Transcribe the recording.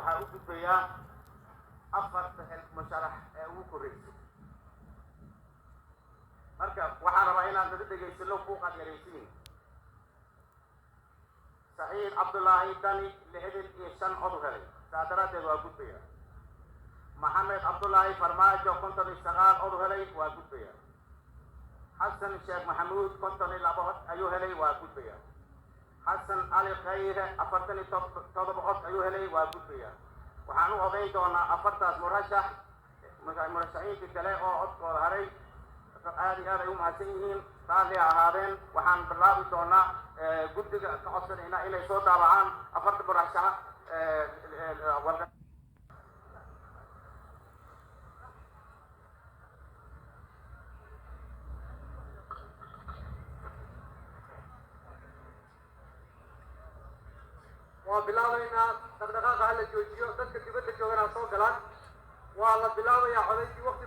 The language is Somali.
Waxaa u gudbayaa afarta xil musharax ee ugu korreysay. Marka waxaan rabaa inaan nala dhegaysano, buuqaad yaraysiin. Saciid Cabdulaahi Dani 65 cod u helay, saa daraaddeed waa gudbaya. Maxamed Cabdulaahi Farmaajo 59 cod u helay, waa gudbaya. Xasan Sheekh Maxamuud 52 cod ayuu helay, waa gudbaya. Xasan Cali Khayre 47 cod ayuu helay, waa gudbaya. Waxaan u odayn doonaa afartaas murashax. Murashaxiintii kale oo codkooda haray, aad iyo aad ay u mahadsan yihiin, raalli ha ahaadeen. Waxaan bilaabi doonaa, guddiga ka codsanaynaa inay soo daabacaan afarta murashaxa warqa. Waa bilaabaynaa. Dhaqdhaqaaqa hala joojiyo, dadka dibadda joogana ha soo galaan. Waa la bilaabayaa codayntii waqti.